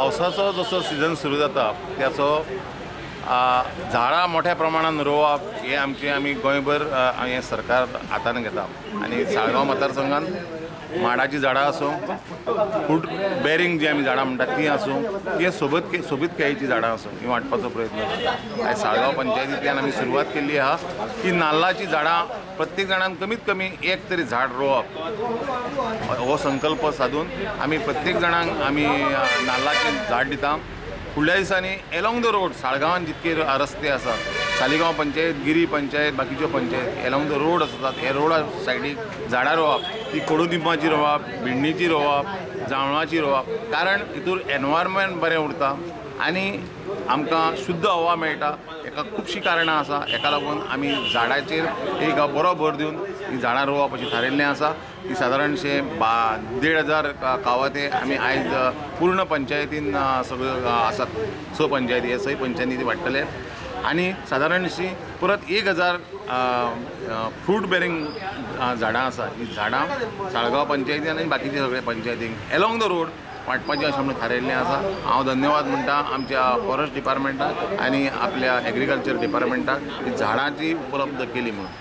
पावसाचो जसो सिजन सुरू जाता त्याचो झाडां मोठ्या प्रमाणान रोवप हें आमचें आमी गोंयभर हें सरकार हातान घेता आनी साळगांव मतदारसंघान माडाचीं झाडां आसूं, फ्रूट बेरींग जी आमी झाडां म्हणटात तीं आसूं, ती सोबीतकायेचीं झाडां आसूं, ही वांटपाचो प्रयत्न करता. आयज साळगांव पंचायतींतल्यान आमी सुरवात केल्ली आहा की नाल्लाचीं झाडां प्रत्येक जाणान कमीत कमी एक तरी झाड रोवप हो संकल्प साधून आमी प्रत्येक जाणांक आमी नाल्लाचें झाड दिता. फुडल्या दिसांनी एलोंग the road साळगांवान जितके रस्ते आसात, सालिगांव पंचायत, गिरी पंचायत, बाकीच्यो पंचायत एलोंग the road आसात, हे रोडा सायडीक झाडां रोवप, ती कोडुलिंबाची रोवप, भिंडीची रोवप, जांवळाची रोवप, कारण हितूर एनवायरमेंट बरें उरता आनी आमकां शुद्ध हवा मेळटा. हेका खुबशीं कारणां आसा, हेका लागून आमी झाडाचेर एक बरो भर दिवन ही झाडां रोवप अशें थारायिल्लें आसा. ती सादारणशें 1500 कावाते आमी आयज पूर्ण पंचायतीन सगळ्यो आसात, 6 पंचायती, ह्या 6 पंचायती ती वाडटले आनी सादारणशी परत 1000 फ्रूट बेरींग झाडां आसा, ही झाडां साळगांव पंचायती आनी बाकीचे सगळे पंचायतींक एलोंग the road वांटपाचें अशें म्हणून थारायिल्लें आसा. हांव धन्यवाद म्हणटा आमच्या फॉरेस्ट डिपार्टमेंटाक आनी आपल्या एग्रीकल्चर डिपार्टमेंटाक ही झाडांची उपलब्ध केली म्हणून.